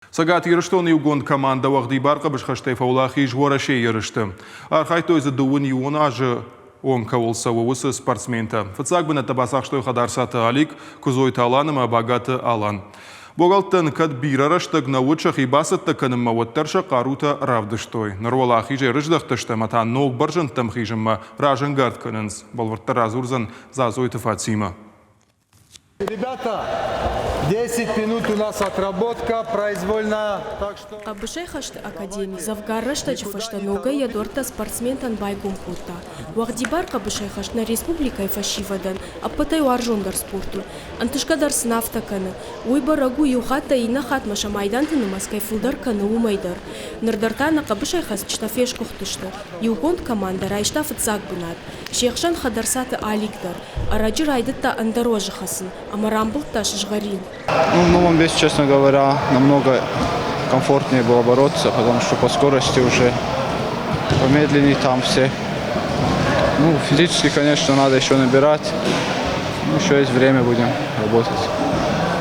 Цӕгат Ирыстоны иугонд командӕ уӕгъдибар хъӕбысхӕстӕй фӕуӕлахиз Уӕрӕсейы ерысты. Архайдтой дзы дыууын иуон азы онг кӕуыл цӕуы, уыцы спортсментӕ. Фыццаг бынӕттӕ бацахстой Хӕдарцаты Алик, Куыдзойты Алан ӕмӕ Багаты Алан. Богӕлттӕн кӕд бирӕ рӕстӕг нӕ уыд сӕхи бацӕттӕ кӕнынмӕ, уӕддӕр сӕ хъарутӕ равдыстой. Ныр уӕлахизӕй рыздӕхтысты ӕмӕ та ног бӕрзӕндтӕм хизынмӕ разӕнгард кӕнынц. Бӕлвырддӕр радзурдзӕн Дзадзойты Фатимӕ. Ребята, 10 минут у нас отработка произвольная, так что... Хъӕбысӕйхӕсты академи дзӕвгар рӕстӕджы фӕстӕ ногӕй йӕ дуӕрттӕ спортсментӕн байгом кодта. Уӕгъдибар хъӕбысӕйхӕст нӕ республикӕйы фӕсивӕдӕн ӕппӕтӕй уарзондӕр спорт у. Ӕнтысгӕ дӕр сын афтӕ кӕны. Уый бӕрӕг у, иу хаттӕй иннӕ хатмӕ сӕ майданты нымӕц кӕй фылдӕр кӕны, уымӕй дӕр. Ныр дӕр та нӕ хъӕбысӕйхӕцджытӕ фесгуыхтысты. Иугонд командӕ райста фыццаг бынат. Се хсӕн Хӕдӕрцаты Алик дӕр. Ӕрӕджы райдыдта ӕндӕр уӕзы хӕцын ӕмӕ рамбылдта сызгъӕрин. Ну, в новом весе, честно говоря, намного комфортнее было бороться, потому что по скорости уже помедленнее там все. Ну, физически, конечно, надо еще набирать. Ну, еще есть время, будем работать.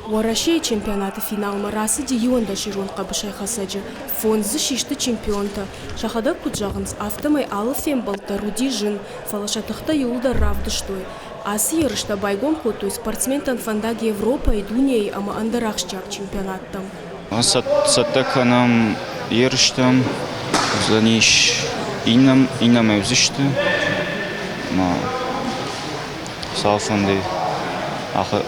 Уӕрӕсейы чемпионаты финалмӕ рацыди 11 ирон хъӕбысӕйхӕцӕджы, фондз дзы систы чемпионтӕ. Сӕхӕдӕг куыд зӕгъынц, афтӕмӕй алы фембӕлд дӕр уыди зын, фӕлӕ сӕ тыхтӕ иууылдӕр равдыстой. Ацы ерыстӕ байгом кодтой спортсментӕн фӕндаг Европӕйы, дунейы ӕмӕ ӕндӕр ахсджиаг чемпионаттӕм. Цӕттӕ кӕнӕм ерыстӕм, уыдзӕнис иннӕмӕ уыдзысты. Ӕмӕ цалфӕнды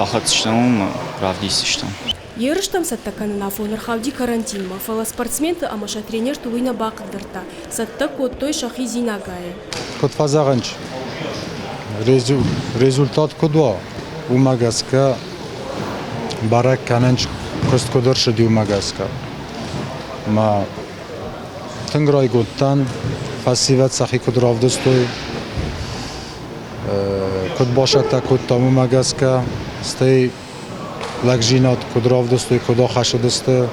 ахӕцдзыстӕм, уымӕ равдисдзыстӕм. Ерыстӕм цӕттӕ кӕнын афон ӕрхауди карантинмӕ, фӕлӕ спортсменты ӕмӕ сӕ тренерты уый нӕ бахъыгдардта, цӕттӕ кодтой сӕхи Дзинагайы. Куыд фӕзӕгъынц, результат куыд уа, уымӕ гӕсгӕ бӕрӕг кӕнынц, куыст куыд ӕрцыди, уымӕ гӕсгӕ. Ӕмӕ тынг райгонд дӕн, фӕсивӕд сӕхи куыд равдыстой, куыд бацӕттӕ кодтам, уымӕ гӕсгӕ, стӕй лӕгдзинад куыд равдыстой, куыд ахӕссыдысты.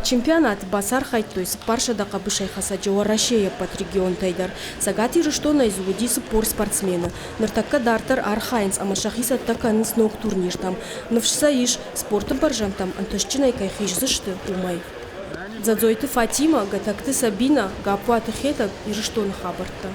Чемпионаты бацархайдтой 400 хъӕбысӕйхӕцӕджы Уӕрӕсейы ӕппӕт регионтӕй дӕр. Цӕгат Ирыстонӕй дзы уыди 40 спортсмены. Ныртӕккӕ дарддӕр архайынц ӕмӕ сӕхи цӕттӕ кӕнынц ног турниртӕм. Ныфс сӕ ис, спорты бӕрзӕндтӕм ӕнтыстджынӕй кӕй хиздзысты, уымӕй. Дзӕдзойты Фатимӕ, Гӕтӕгты Сабинӕ, Гаппуаты Хетӕг, Ирыстоны хабӕрттӕ.